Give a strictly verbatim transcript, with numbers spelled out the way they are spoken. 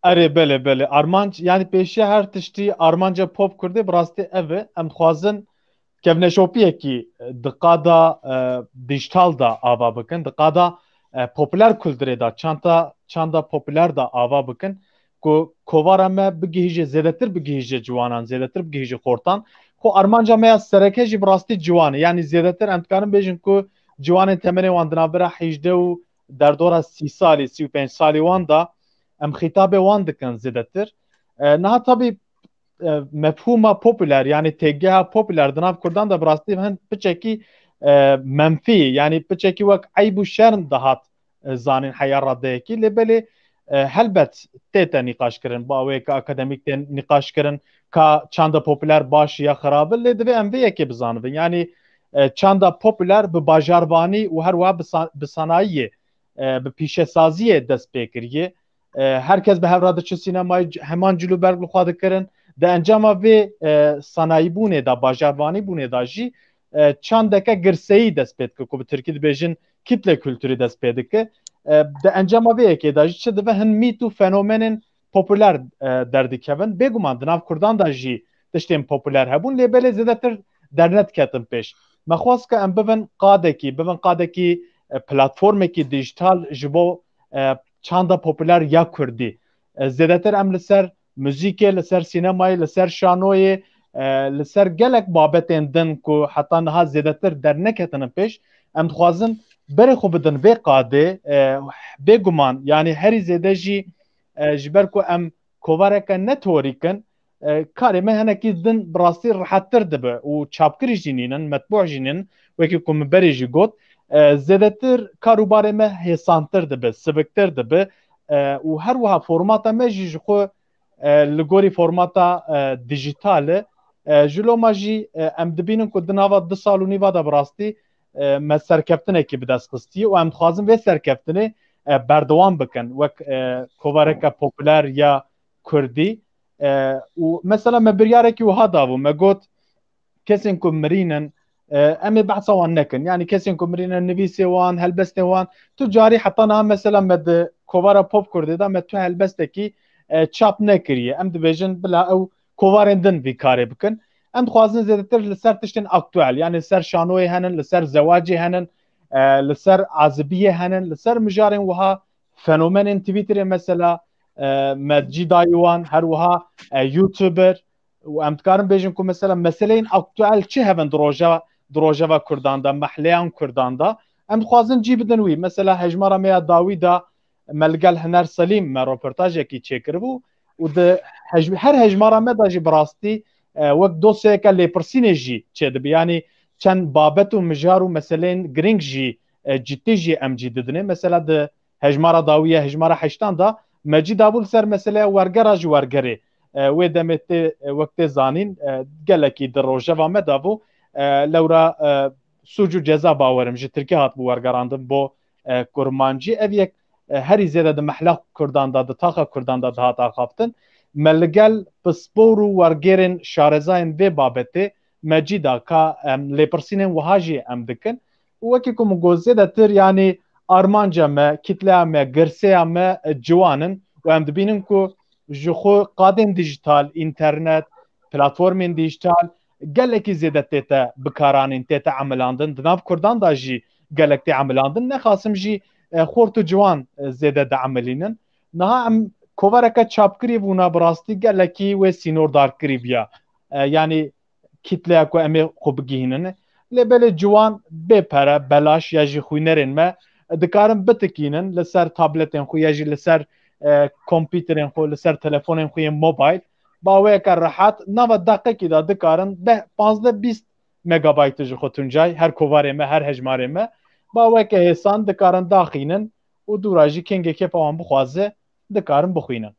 Erê, belê, belê. Armanc, yani pêşiya her tiştî armanca pop kurdî bi rastî ev e. Em dixwazin kevneşopiyekî di qada, e, dijital de ava bikin, di qada, e, popüler kulturê de, çanta, çanda popüler de ava bikin, ku kovara me bigihîje, zêdetir bigihîje ciwanan, zêdetir bigihîje xortan. Xwe armanca me ya sereke jî bi rastî ciwan e. Yani zêdetir em dikarin bêjin ku ciwanên temenê wan di navbera hejdeh û derdora sî salî, sî û pênc salî wan de em xîtabê wan dikin zêdetir. E, niha tabî, e, mefhûma popüler, yani têgeha popüler di nav kurdan de bi rastî hin piçekî, e, menfî, yani piçekî wek eyb û şerm dihat, e, zanîn heya radeyekî. Lê belê, e, helbet tête nîqaş kirin, bi awêyeke akademîk tên nîqaş kirin, ka çanda popüler baş ya xirab e, lê divê em vê yekê bizanibin. Yani, e, çanda popüler bi bajarvanî û her wiha bi sa-, bi sanayiyê, e, bi pîşesaziyê dest pê kiriye. E, her kes bi hev re diçi sînemayê, c-, heman cilûberg li xwe dikirin. Di encama vê, e, sanayîbûnê de, bajarvanîbûnê de jî, e, çandeke girseyî dest pê dike, ku bi tirkî dibêjin kitle kültürü dest pê dike. E, di encama vê yekê de jî çi dibe, hin mît û fenomenên popüler, e, derdikevin. Bêguman di nav kurdan de jî tiştên popüler hebûn, lê belê zêdetir dernediketin pêş. Me xwest ke em bibin qadekî, bibin qadekî, e, platformekî dijital ji bo, e, çanda popüler ya kurdî. E, zêdetir em li ser muzîkê, li ser sînemayê, li ser şanoyê, e, li ser gelek babetên din ku heta niha zêdetir derneketine pêş, em dixwazin berê xwe bidin vê qadê, e, bêguman, yani herî zêde jî, e, ji ber ku em kovareke ne teorîk in, e, karê me hinekî din bi rastî rihettir dibe û çapkirî jî nînin, metbû jî nînin, wekî ku min berê jî got, e, zêdetir kar û barê me hêsantir dibe, siviktir dibe, e, û her wiha formata me jî ji xwe, e, li gorî formata, e, dijital e. E, ji loma jî, e, em dibînin ku di nava du sal û nîva de bi rastî, e, me serkeftinekî bi dest xistiye û em dixwazin vê serkeftinê, e, berdewam bikin wek, e, kovareke popüler ya kurdî. E, û mesela me biryarekî wiha dabû, me got, kesên ku mirînin, e, em ê behsa wan nekin. Yani kesên ku mirînin, nivîsê wan, helbestên wan, tu carî heta niha mesela me di kovara pop kurdê de me tu helbestekî, e, çap nekiriye. Em dibêjin bila ew kovarên din vî karê bikin. Em dixwazin zêdetir li ser tiştên aktuel, yani li ser şanoyê henin, li ser zewacê henin, e, li ser azibiyê henin, li ser mijarên wiha, fenomenên Twitterê mesela, e, me cî dayî wan, her wiha, e, YouTuber, û em dikarin bêjin ku mesela meseleyên aktuel çi hevin di rojeva, di rojeva kurdan de, mehleyan kurdan de, em dixwazin cî bidin wî. Mesela hejmara me ya dawî de me li gel Hiner Selîm me roportajekî çêkiribû û di hej-, her hejmara me de jî bi rastî, e, wek dosyayeke lêpirsînê jî çêdibe. Yanî çend babet û mijar û meseleyên girîng jî, e, cidî jî em cî didinê. Mesela di hejmara dawî ye, hejmara heştan de me cî dabû li ser meseleya wergera ji wergerê. E, wê demê tê, e, wek tê zanîn, e, gelekî di rojeva me de bû. E, lewra, e, sûc û ceza bawerim ji Tirkî hatibû wergerandin bo, e, kurmancî. Ev yek, e, herî zêde di mehla kurdan de, di taxa kurdan de dihat axaftin. Me li gel pispor û wergerên şarezayên vê babetê me cî da ka em lêpirsînên wiha jî em dikin. Û wekî ku min got zêdetir, yanî armanca me, kitleya me, girseya me, e, ciwan in û em dibînin ku ji xwe qadên dijital, înternet, platformên dijital gelekî zêde tête bikaranîn, tête emilandin. Di nav kurdan de jî gelek tê emilandin. Nexasim jî, e, xort û ciwan, e, zêde diemelînin. Niha em kovareke çapkirî bûna bi rastî gelekî wê sînordarkirî biya. E, yanî kitleya ku em ê xwe bigihînin. Lê belê ciwan bê pere, belaş ya jî xwînerên me dikarin bitikînin li ser tabletên xwe ya jî li ser, e, kompîterên xwe, li ser telefonên xwe yên mobil. Baweyeke rehet, nava deqekî de dikarin deh, panzdeh, bîst megabaytê ji xwe tuncay, her kovarê me, her hejmarê me. Baweyeke hêsan dikarin daxînin û dûra jî kengê kêfa wan bixwaze, dikarin bixwînin.